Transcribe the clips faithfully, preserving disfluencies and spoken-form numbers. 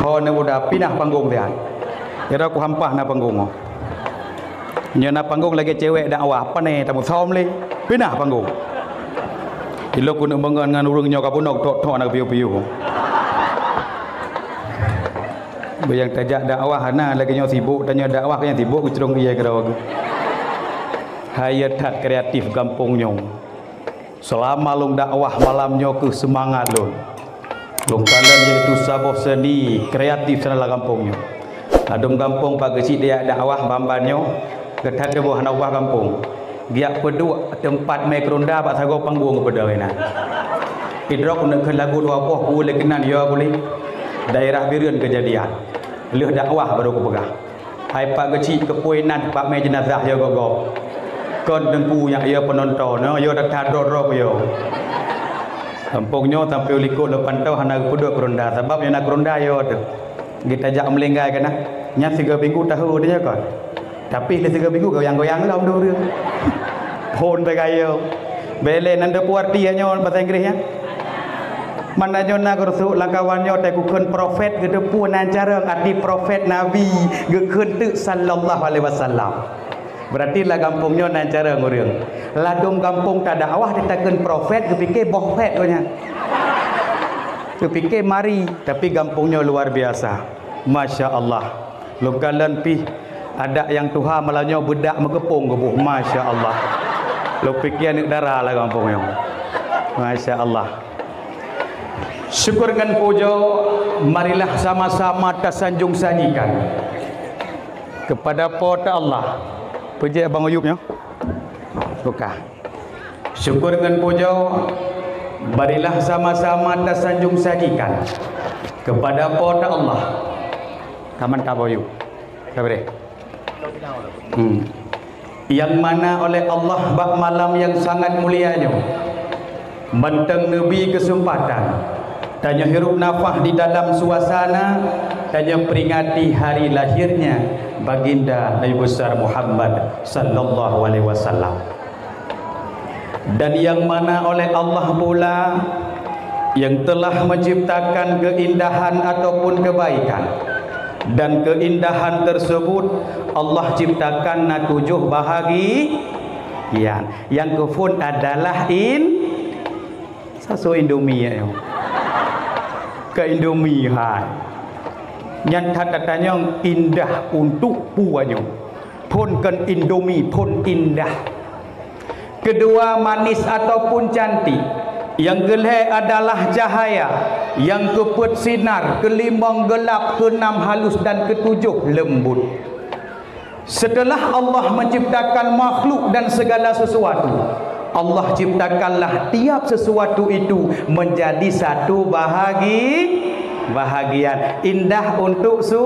Ho neubuda pinah panggong siat. Kira ku hampah na panggong. Nyoe na panggong lagée cewek dakwah, pane tamusöm lé, pinah panggong. Ilok keuneuk meungon ngon ureuëng nyoe ka punok tok-tok na piôh-piôh. Beu nyang tajak dakwah hana lagée nyoe sibok, tanyoe dakwah nyang sibok geucrong ié keudroe geuh. Hai that kreatif gampông nyoe. Seulama lôn dakwah malam nyoe keuh seumangat lôn. Lôn kalon yaitu saboh seuni kreatif sana lam gampông nyoe. Ladôm gampông pak geuchik tajak dakwah ban-ban nyoe, geuthat teuboh hana ubah gampông. Geujak peuduek teumpat mé keuronda bak sagoe panggong geupeudong inan. Idrok neukheun lagu dua boh ku lé keunan yo guli. Daerah Bireuen keujadian. Lheueh dakwah barô kupeugah. Hai pak geuchik keupeue inan bak mé jeunazah yo gob-gob. Kon teungku nyak yo peunonton, yo that-that droe-droe yo. Gampông nyoe sampoe likot lôn pantau hana geupeuduek keuronda sabab nyoe na keuronda yo teuh. Geutajak meulinggai keunan. Nyan sigoe minggu tahu deh kon. Tapi lé sigoe minggu goyang-goyang lom dua ureuëng. Phon tagayo. Bele nan teupeue arti nyoe bahasa Inggris nyan. Mana nyoe na geureusuk lam kawan nyoe teuh geukheun profet geuteupeue nan carông arti profet nabi geukheun teuk sallallahu alaihi wasallam. Berarti lam gampông nyoe nan carông ureuëng. Ladôm gampông tadakwah ditakheun profet geupike boh fet geuh nyan. Geupike mari, tapi gampông nyoe luar biasa. Masya Allah. Lôn kalon pih adak nyang tuha malam nyoe beudak meukeupông geuboh. Masya Allah. Lôn pike aneuk dara lam gampông nyoe. Masya Allah. Syukur ngon pujoe, marilah sama-sama tasanjong sajikan kepada Po teu Allah. Peujeuet Abang Ayub nyoe. Buka. Syukur ngon pujoe, marilah sama-sama tasanjong sajikan kepada Po teu Allah. Kaman ka Abang Ayub. Ka bereh. Hmm. Yang mana oleh Allah bak malam yang sangat mulia nyoe, mantong neubi keuseumpatan tanyoe hirup nafah di dalam suasana tanyoe peringati hari lahirnya Baginda Nabi Besar Muhammad sallallahu alaihi wasallam. Dan yang mana oleh Allah pula yang telah menciptakan keindahan ataupun kebaikan. Dan keindahan tersebut Allah ciptakan na tujoh bahagian. Nyang keuphon adalah in saso Indomie ya. Ke Indomie hai. Nyan that tatanyong indah untuk peue nyoe. Phon kon Indomie, phon indah. Keudua manis ataupun cantik. Nyang keulhée adalah cahaya, nyang keupeuet sinar, keulimong geulap, keunam halus dan keutujoh leumbut. Setelah Allah menciptakan makhluk dan segala sesuatu, Allah ciptakanlah tiap sesuatu itu menjadi satu bahagi, bahagian indah untuk su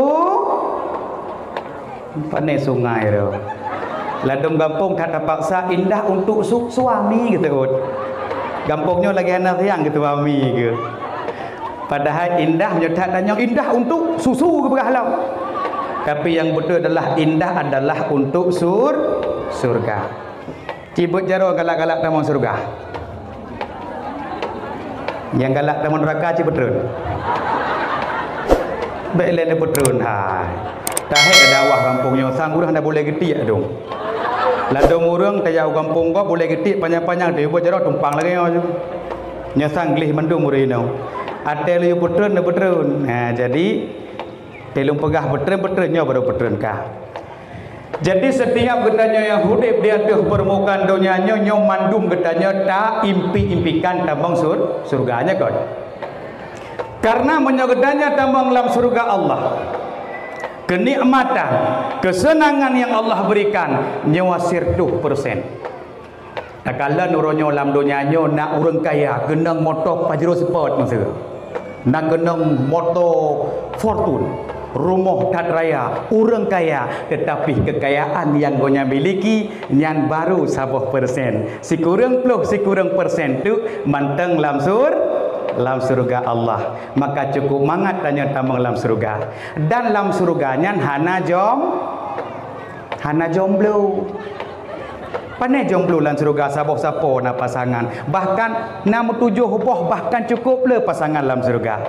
Pane sungai tu. Ladôm gampông that tapaksa indah untuk su suami geuteuôt. Gampông nyoe lagée hana sayang keu suami geuh. Padahai indah meunyoe that tanyong indah untuk susu geupeugah lom. Tapi nyang beutôi adalah indah adalah untuk sur surga. Ci beuet jaroe galak-galak tamong syeuruga. Nyang galak tamong neuraka ci peutreun. Bék lé neupeutreun hai. Tahe dakwah gampông nyoe sang ureuëng hana boleh geutiek dong. Ladom ureuëng tajak u gampông gob boleh geutiek panyang-panyang tu beuet jaroe tumpang lagée nyoe. Nyoe sang gleh mandum ureuëng inoe. Até lé peutreun neupeutreun. Ha jadi Teuh lôn peugah peutreun-peutreun nyoe baru peutreun ka. Jadi setiap geutanyoe nyang udeb di ateueh peurmukaan donya nyoe, nyoe mandum geutanyoe taimpi-impikan tamong sur syeuruga nyoe kon. Karena meunyoe geutanyoe tamong lam syeuruga Allah, keunikmatan, keuseunangan nyang Allah beurikan nyoe siratoh persen. Takalon uroe nyoe lam donya nyoe na ureuëng kaya keunong moto Pajero Sport masa. Na keunong moto Fortune, rumoh that raya, ureuëng kaya, teutapi keukayaan nyang gobnyan miliki nyan baru saboh persen. Sikureueng ploh sikureueng persen tu mantong lam sur lam syeuruga Allah. Maka cukup mangat tanyoe tamong lam syeuruga. Dan lam syeuruga nyan hana jom hana jomblo. Pane jomblo lam syeuruga saboh sapo na pasangan. Bahkan na meutujoh boh bahkan cukup le pasangan lam syeuruga.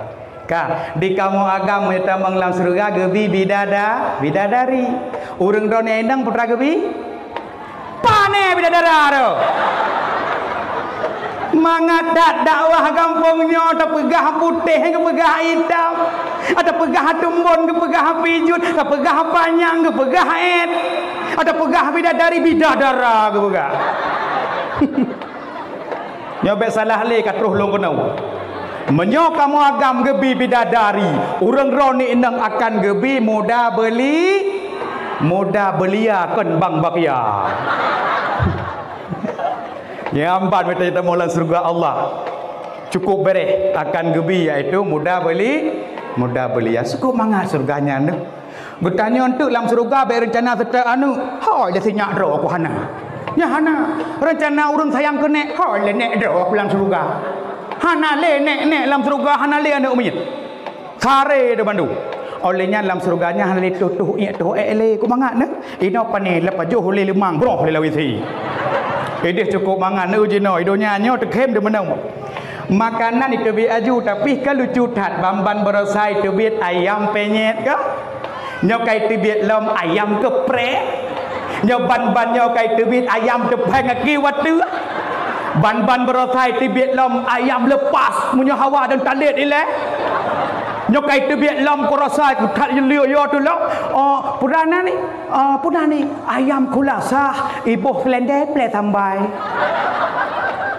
Ka, di kamoe agam meunyoe tamong lam syeuruga geubi bidada-, bidadari. Ureuëng droeneuh inong peue teuma geubi? Pane bidadara tu. Mangat that dakwah gampông nyoe tapeugah putéh, geupeugah itam, tapeugah tumbon, geupeugah pijut, tapeugah panyang, geupeugah ét, tapeugah bidadari, bidadara geupeugah. Nyoe bék salah lé ka troh lôn keunoe. Meunyoe kamoe agam geubi bidadari, ureuëng droeneuh inong akan geubi muda beuli-, muda belia kon bang bakia. Nyang ban mita tamong lam syeuruga Allah. Cukup bereh akan geubi, yaitu muda beuli-, muda belia. Cukup mangat syeuruga nyan tu. Geutanyoe teuk lam syeuruga bék reuncana seutôt aneuëk, hôi lé sinyak droe ku hana. Nyan hana. Reuncana ureuëng sayang keu nék, hôi lé nék droe ku lam syeuruga. Hana lé nék-nék lam syeuruga, hana lé aneuëk miet. Sare deh bandum. Óh lheueh nyan lam syeuruga nyan hana lé toh-toh iék toh ék lé, ku mangat neu. Inoe pane leupah joh lé leumang broh lé lawét si. Ideh cukup mangat neu jinoe, i donya nyoe teukhem deh meunoe. Makanan iteubiet aju, tapi ka lucu that, ban-ban baroesa iteubiet ayam penyet ka. Nyoe ka iteubiet lom ayam keupreh. Nyoe ban-ban nyoe ka iteubiet ayam teupeng aki watée. Ban-ban baroesa iteubiet lom ayam lepas, meunyoe hawa dan talét ilée. Nyoe ka iteubiet lom baroesa that lieu-lieu tu lom. Oh, peue na ni? Ah, peue na ni? Ayam kulasah, iboh selendai plé sambai.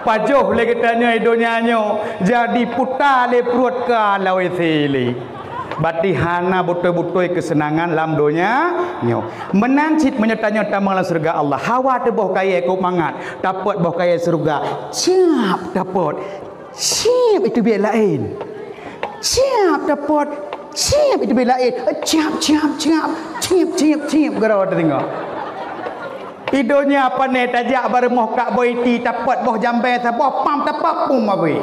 Pajoh lé geutanyoe i donya nyoe, jadi puta lé pruet ka lawét si lé. Bati hana beutôi-beutôi keuseunangan lam donya nyoe. Meunan cit meunyoe tanyoe tamong lam syeuruga Allah, hawa teuboh kayée keu mangat, tapot boh kayée syeuruga, ciab tapot, ciab iteubiet laén. Ciab tapot, ciab iteubiet laén. Ciab, ciab, ciab, ciab, ciab, ciab, keudroe teudeungoe. I donya pane tajak bak rumoh kak boh iti, tapot boh jambée saboh pam tapot pum abéh.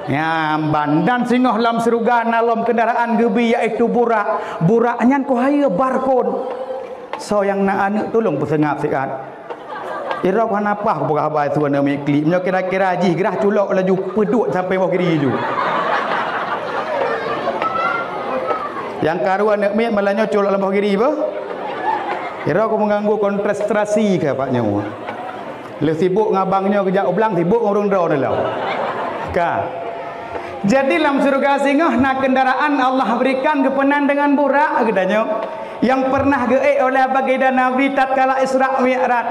Nyan ban dan singoh lam syeuruga na lom keundaraan geubi, yaitu burak. Burak nyan keuhai barkon. Soe nyang na aneuëk tulông peuseungab siat. Irok hana paih kupeugah haba su aneuëk miet klik. Meunyoe kira-kira jih grah culok laju peuduek sampai boh giri ju. Nyang karu aneuëk miet malah nyoe culok lam boh giri beuh. Irok ku meuganggu konsentrasi keu pak nyoe. Lheueh sibok ngon abang nyoe geujak u blang, sibok ngon ureuëng droe lom. Ka. Jadi lam syeuruga singoh na keundaraan Allah berikan geupeunan deungon burak geutanyoe. Nyang pernah geuék oleh Baginda Nabi tatkala Isra Mi'raj.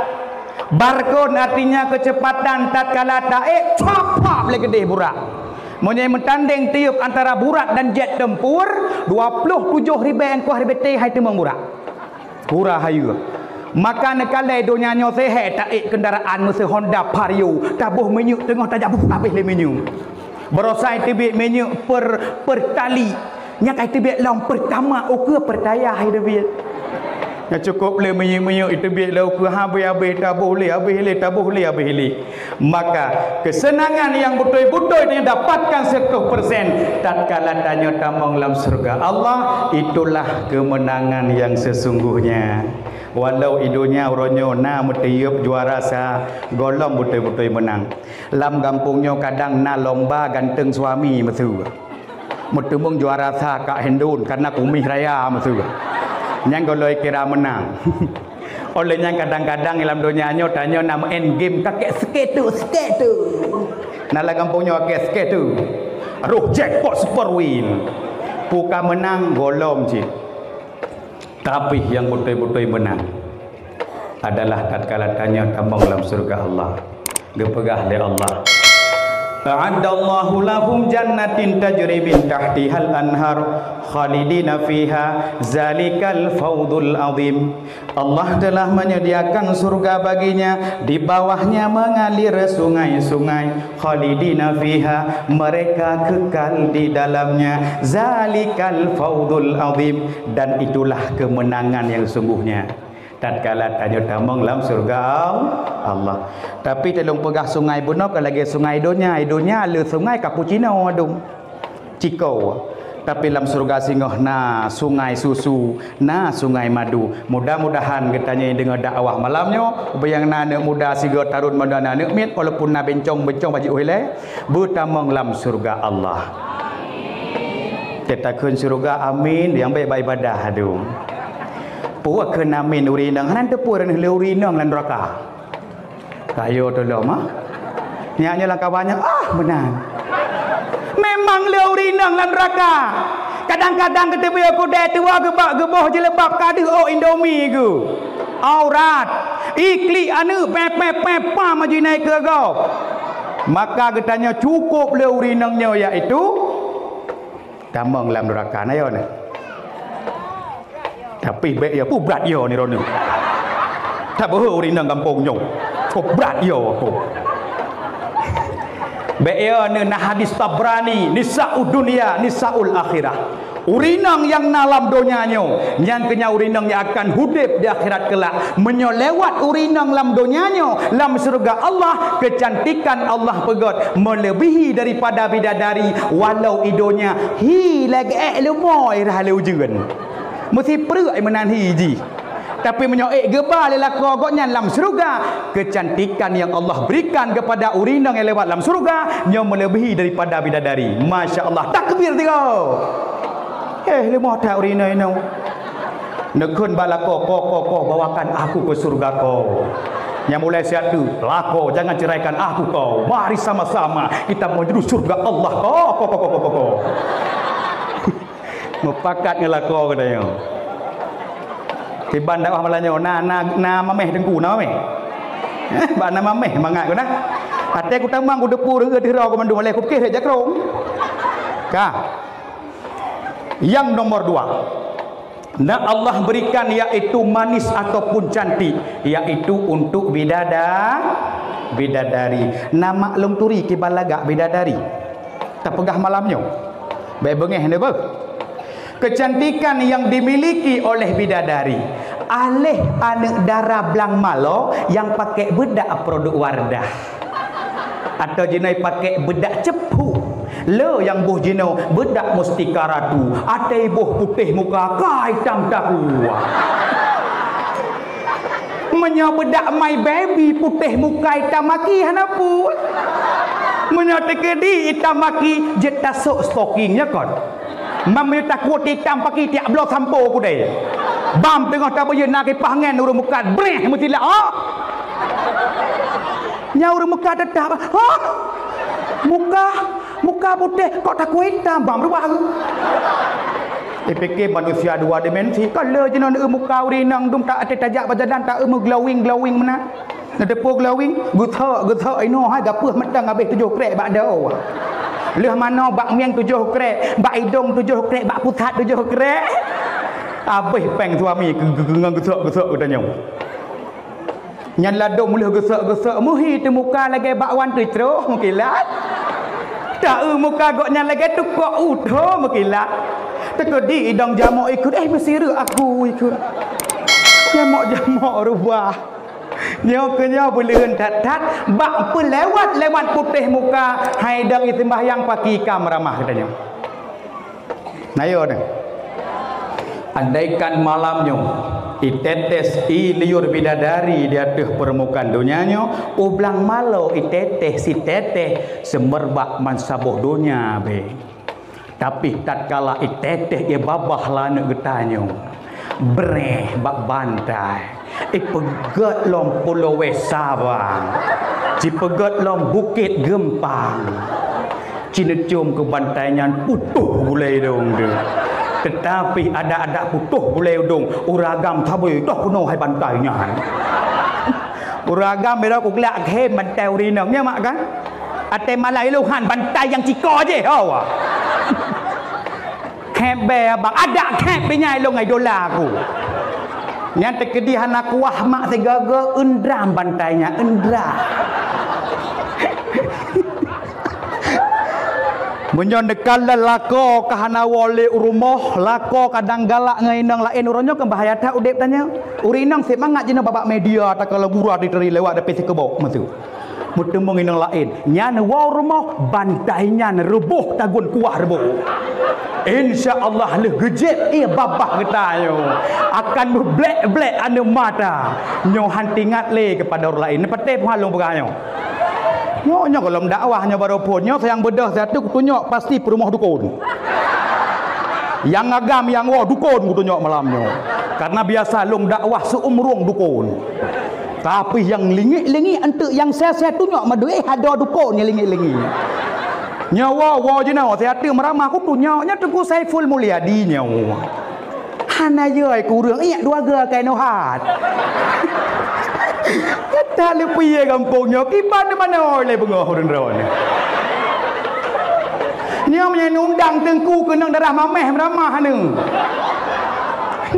Barkon artinya keuceupatan, tatkala taék, cop-cop lé keudeh burak. Meunyoe meutandeng tieup antara burak dan jet tempur, dua ploh tujoh ribée engkoh ribée T hai teumong burak. Pura hayeue. Maka neukalai donya nyoe seuhé taék keundaraan meuseu Honda Vario, taboh minyeuk teungoh tajak buh habéh lé minyeuk. Baroesa iteubiet minyeuk per, Pertalite. Nyan ka iteubiet lom Pertamax, ukeue Pertalite hai teubiet. Nyan cukôp lé minyeuk-minyeuk iteubiet lé ukeue habéh-habéh, taboh lé habéh lé, taboh lé habéh lé. Maka, keuseunangan nyang beutôi-beutôi tanyoe dapatkan seratus persen tatkala tanyoe tamong lam syeuruga Allah, itulah keumeunangan nyang seusungguhnya. Walau i donya uroe nyoe na meutiyeueb juara sa, gohlom beutôi-beutôi meunang. Lam gampông nyoe kadang na lomba ganteng suami meusu. Meuteumeung juara sa kak Hindun, karena kumis raya meusu. Nyan gohlom kira meunang. Óh lheueh nyan kadang-kadang lam donya nyoe tanyoe na meu'en game kakek sketu, sketu. Na lam gampông nyoe kakek sketu. Roh jackpot super win. Puka meunang gohlom cit. Tapi nyang beutôi-beutôi meunang adalah tatkala tanyoe tamong lam syeuruga Allah. Geupeugah lé Allah, "A'addallahu lahum jannatin tajri min tahtihal anhar khalidina fiha zalikal fawzul azim." Allah telah menyediakan surga baginya, di bawahnya mengalir sungai-sungai, khalidina fiha, mereka kekal di dalamnya, zalikal fawzul azim, dan itulah kemenangan yang sungguhnya. Tatkala tanyoe tamong lam syeuruga Allah. Tapi talông peugah sungai bunoe ka lagée sungai donya, i donya le sungai cappuccino adong. Ciko. Tapi lam syeuruga singoh na sungai susu, na sungai madu. Mudah-mudahan geutanyoe deungoe dakwah malam nyoe, ubé nyang na aneuk muda sigoe tarot muda na aneuk miet, walaupun na bencong-bencong bajik ueh ilée, beutamong lam syeuruga Allah. Teutakheun syeuruga, amin, nyang bèk bak ibadah tu. Peue kheun amin ureueng inong, hana teupeu ureueng lé ureueng inong lam nuraka. Kayo tolom, ha? Nyak nyoe lam kawan nyoe, ah, meunan. Memang lé ureueng inong lam nuraka. Kadang-kadang geuteubiet kudée tuwoe geubak geuboh jilbab ka deuh ôk Indomie geuh. Aurat. Iklik aneuk peh-peh-peh pam aju inai keu gob. Maka geutanyoe cukôp lé ureueng inong nyoe, yaitu tamong lam nuraka na yo nyoe. Tapi bèk yo, peue brat yo ni droeneuh. Tabeuhe ureueng inong gampông nyoe. Peue brat yo aku. Bèk yo, nyoe na hadis Tabrani, nisa'ud dunya, nisa'ul akhirah. Ureueng inong nyang na lam donya nyoe, nyan keuh nyan ureueng inong nyang akan udép di akhirat keulak. Meunyoe lewat ureueng inong lam donya nyoe, lam syeuruga Allah, keucantikan Allah peugöt meuleubèhi daripada bidadari, walau i donya hi lagèe ék leumô i rhah lé ujeuen. Meusipreuk meunan hi jih. Tapi meunyoe ék geuba lé lakoe gobnyan lam syeuruga, keucantikan nyang Allah berikan keupada ureueng inong nyang lewat lam syeuruga, nyoe meuleubèhi daripada bidadari. Masya Allah. Takbir tiga. Eh, leumô that ureueng inong. Neukheun bak lakoe, "Ko, ko, ko, bawakan aku ke surga ko." Nyang mulai siat tu, "Lakoe, jangan ceraikan aku ko. Mari sama-sama kita menuju surga Allah ko, ko, ko." Mupakat ngon lakoe geutanyoe. Kiban dakwah malam nyoe, na, na, na mamèh teungku, na mamèh. Eh, bak na mamèh mangat geuh na. Até kutamong kudeungoe reu'ôt teuh droe keu mandum, alah kupiké rhek jakrong. Ka. Yang nomor dua. Na Allah berikan yaitu manis ataupun cantik, yaitu untuk bidada-, bidadari. Na mak lôn turi kiban lagak bidadari. Tapeugah malam nyoe. Bèk beungéh neuh beuh. Kecantikan yang dimiliki oleh bidadari. Aléh aneuk dara blang malo nyang pakai beudak produk Wardah. Atau jinoe pakai beudak cepu. Le nyang boh jinoe beudak mustika ratu. Até boh putéh muka ka itam takuah. Meunyoe beudak My Baby putéh muka itam maki hana peue. Meunyoe teukeudi itam maki jeuet tasok stoking nyoe kon. Mam meunyoe takot itam paki tiak bloe sampo kudée. Bam teungoh tabeuyeuen na kipah ngen ureuëng mukat breh meusilak, oh. Nyan ureuëng mukat teutap, hah? Muka, muka putéh kok takot itam, bam rubah. Dipike manusia dua dimensi, ka le jinoe muka ureuëng inong dum ta até tajak bak jalan ta eu meuglowing-glowing meunan. Neuteupeue glowing, geusok-geusok inoe hai gapeuh meutang habéh tujoh krek bak doe. Lheueh manoe bak mieng tujoh krek, bak idong tujoh krek, bak pusat tujoh krek. Habéh péng suami keu, keu, keu, ngon geusok-geusok geutanyoe. Nyan ladôm lheueh geusok-geusok meuhi teumuka lagée bakwan teutroh meukilat. Ta eu muka gobnyan lagée tukok utoe meukilat. Teukeudi idong jamok ikheun, eh, meusireuk aku ikheun. Jamok-jamok rubah. Nyoe keu nyoe beuleuheun that-that bak peulewat-lewat putéh muka hai dong iseumbahyang paki ka meuramah geutanyoe. Nayo deh. Andaikan malam nyoe itetes i liur bidadari di ateueh peurmukaan donya nyoe, ublang malo itetes siteteh seumerbak mansaboh donya be. Tapi tatkala iteteh ie babah laneuk geutanyoe, breh bak bantai, ipeugét lom Pulo Weh Sabang, jipeugét lom Bukét Geumpang, jineucôm keu bantai nyan putôh gulée idong deuh. Teutapi adak-adak putôh gulée idong, ureuëng agam sabe toh keunoe hai bantai nyan. Ureuëng agam beda kuglak khem bantai ureuëng inong, nyan mak kan? Até malah ilong han bantai nyang ciko jih, hawa. Khép bèe abang, adak khép bèe nyan ilong idola aku. Nyan teukeudi hana kuah mak sigoe-goe eundram bantai nyan, eundram. Meunyoe neukalon lakoe ka hana woe lé u rumoh, lakoe kadang galak ngon inong laén, uroe nyoe kan bahaya that udeb tanyoe. Ureuëng inong seumangat jinoe babak media takalon gura diteri lewat dapet sikeubok meusu. Meuteumong inong laén, nyan woe rumoh bantai nyan reuboh tagun kuah reuboh. Insya Allah lheueh geujép ie babah geutanyoe akan meublek-blek aneuk mata. Nyoe han teuingat lé keupada ureuëng laén. Neupatéh peue lôn peugah nyoe. Nyoe, nyoe gohlom dakwah nyoe baroe phon. Nyoe sayang beudôh satu kutunyok pasti peurumoh dukon. Nyang agam nyang woe dukon kutunyok malam nyoe. Karena biasa lôn dakwah seumrong dukon. Tapi nyang lingik-lingik eunteuk nyang seuhat-seuhat tunyok madue hado dukon nyang lingik-lingik. Nyoe woe, woe jinoe, seuhat teuh meuramah kutunyok nyoe Teungku Saiful Mulyadi nyoe. Hana jai kureueng iek dua ga kai nyoe hat. Gata leupie gampông nyoe kiban di manoe lé beungoh ureueng droeneuh. Nyoe meunyoe undang teungku keunong darah mamèh meuramah neu.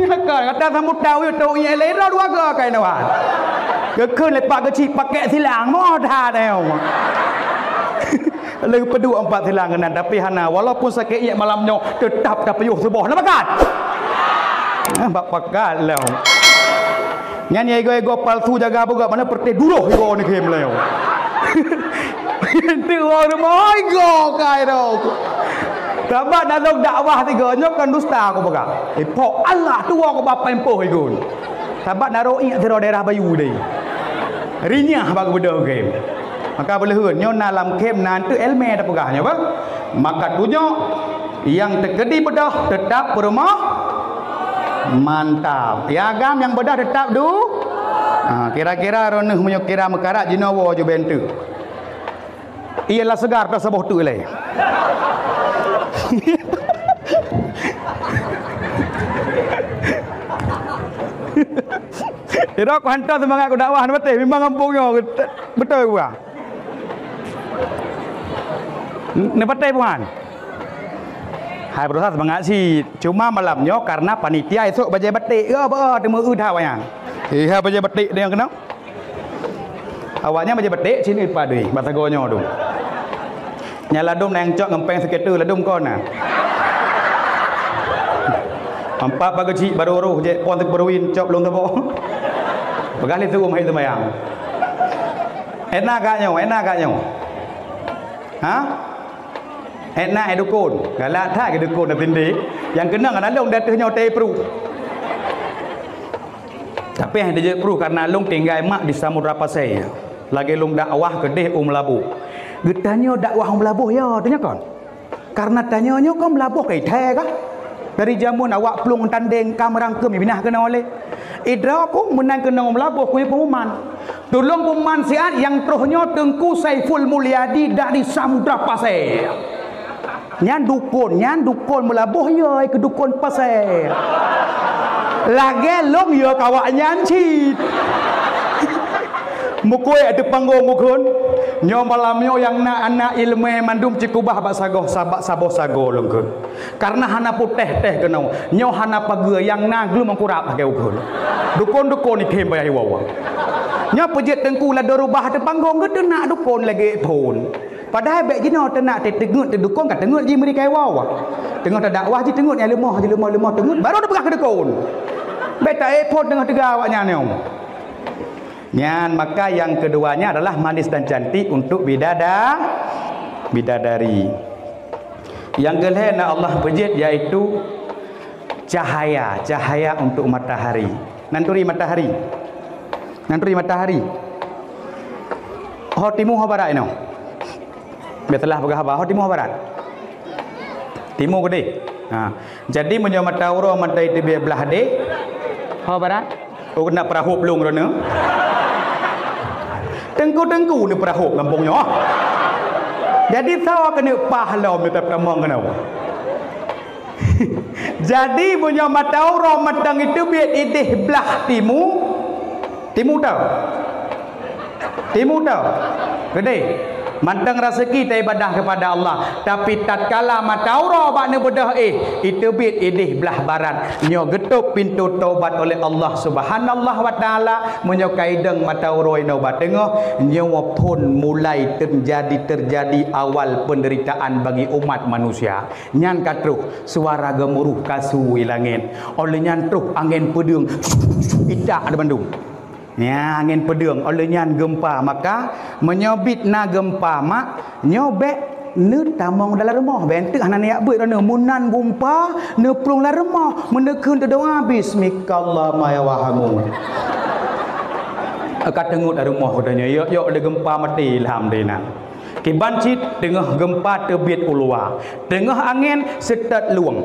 Nyoe kan gata sambot tahu tôk iek lé droe dua ga kai nyoe hat. Geukheun lé Pak Geuchik pakèk silang moh that nyoe. Leuh peuduek empat silang keunan, tapi hana. Walaupun sakét iek malam nyoe, teutap tapiôh suboh. Na pakat? Ah, bak pakat lom. Nyan nyang igoe-igoe palsu jaga beugöt, mana peureuteh duroh igoe ni khem lom. Teuh rumoh igoe kai dong. Sabat na lôn dakwah tiga nyoe kon dusta kupeugah. Ipok Allah tuwoe kuba paimpoh igun. Sabat na roh iek sidroe daerah Bayu deh. Rinyah bak geubeudôh khem. Maka beuleuheuen nyoe na lam khem na eunteuk ilmè tapeugah nyoe bah. Maka tunyok nyang teukeudi beudôh teutap peurumoh mantap. Ya agam nyang beudôh teutap du. Ha, kira-kira roh neuh meunyoe kira meukarat jinoe woe jubèn teuk. Iyalah seugar dah saboh teuk ilèe. Ira ku hantar seumangat ku dakwah neupatéh memang gampông nyoe beutôi buah. Neupatéh buhan. Hai berusaha seumangat cit. Cuma malam nyoe karena panitia esok bajèe batik. Ya ba teumeu eu that wayang. Iya bajèe batik dia kena. Awaknyan bajèe batik sini padui bak sagoe nyoe dum. Nyang ladum na nyang cok ngon péng seketu ladum kon na. Empat pagi cik baru roh jek pon tek beruin cok lôn teubo. Peugah lé tu hai seumayang. Ena gak nyoe, ena gak nyoe. Ha? Ena eh dukun. Galak that ke dukun dah tindih. Yang kena ngana lôn dah teuh nyoe tei pru. Tapi hana jeuet pruh karena lôn tinggai mak di Samudra Pasai. Lagèe lôn dakwah keudeh u Meulaboh. Geutanyoe dakwah u Meulaboh ya, tanya kon. Karena tanyoe nyoe kon Meulaboh kai thai kah? Dari jameun awak plueng tandeng ka meurangkeum binah keunoe lé. Idroe ku meunan keunoe u Meulaboh ku pengumuman. Tulông pengumuman siat nyang troh nyoe Teungku Saiful Mulyadi dari Samudra Pasai. Nyan dukon, nyan dukon Meulaboh ya, keu dukon Pasai. Lagèe lôn ya keu awaknyan cit. Meukuék di panggong bukon. Nyoe malam nyoe nyang na anak ileumèe mandum cikubah bak sagoe sabak saboh sagoe lôn kheun. Karena hana putéh-téh keunoe. Nyoe hana pageue nyang na glum meukurab lagèe bukon. Dukon-dukon ikhem bayah iwa-wa. Nyoe peujeuet teungku ladôm rubah di panggong geuteunak dukon lagèe phon. Padahai bèk jinoe teunak teuteungeut teudukon ka teungeut jih meuri keu iwa-wa. Teungoh tadakwah jih teungeut nyang leumoh jih leumoh-leumoh teungeut baru teupeugah keu dukon. Bèk taék phon teungoh teuga awaknyan nyoe. Nyan maka yang keduanya adalah manis dan cantik untuk bidada bidadari. Yang kelhèe na Allah peujeuet yaitu cahaya, cahaya untuk matahari. Nan turi matahari. Nan turi matahari. Ho timu ho barat inoe. Biasalah peugah haba ho timu ho barat. Timu keudeh. Ha. Jadi meunyoe mata uroe mata iteubiet blah deh. Ho barat. Oh keuneuk peurahop lôn droeneuh. Teungku-teungku ni peurahop gampông nyoe. Jadi sawa keuneuk pah lom ni tamong keunoe. Jadi meunyoe mata uroe mantong iteubiet ideh blah timu, timu tau. Timu tau. Keudeh. Mantong raseuki taibadah kepada Allah, tapi tatkala mata uroe bak neubeudôh éh, iteubiet ideh blah barat, nyoe geutôb pintoe taubat oleh Allah Subhanallahi wa Taala. Meunyoe ka idong mata uroe inoe bak teungoh, nyoe phon mulai teujadi-teujadi awal peunderitaan bagi umat manusia. Nyan ka troh suara geumuruh ka su i langét. Óh lheueh nyan troh angén peudeueng itak di bandum. Nyan angén peudeueng, óh lheueh nyan geumpa. Maka meunyoe bit na geumpa mak, nyoe bèk neutamong dalam rumoh. Bèk eunteuk hana neujak beuet droeneuh. Meunan geumpa neuplueng lam rumoh, meuneukeuen teudoa bismikallahumma ya wahamun. Ka teungeut lam rumoh geutanyoe, yok-yok lé geumpa maté alhamdulillah. Kiban cit teungoh geumpa teubiet u luwa, teungoh angén seutôt lueng.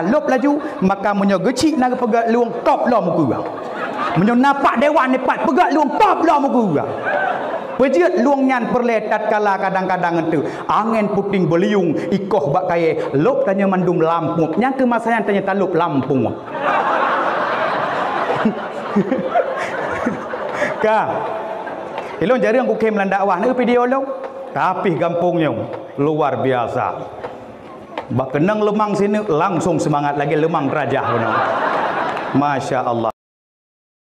ka lôb laju, maka meunyoe geuchik na geupeugah lueng, kôb lom ukeue. Meunyoe na pak dewan ipat peugah lueng, kôb lom ukeue. Peujeuet lueng nyan peureulée tatkala kadang-kadang enteuk angén puting beuliung ikoh bak kayée, lôb tanyoe mandum lampôb. Nyang keu masa nyan tanyoe talôb lampôb. Ka. Ilôn jareueng kukhem lam dakwah, na video lôn. Tapi gampông nyoe luar biasa. Bak keunong leumang sineuk langsung seumangat lagée leumang teurajah keunoe. Masya Allah.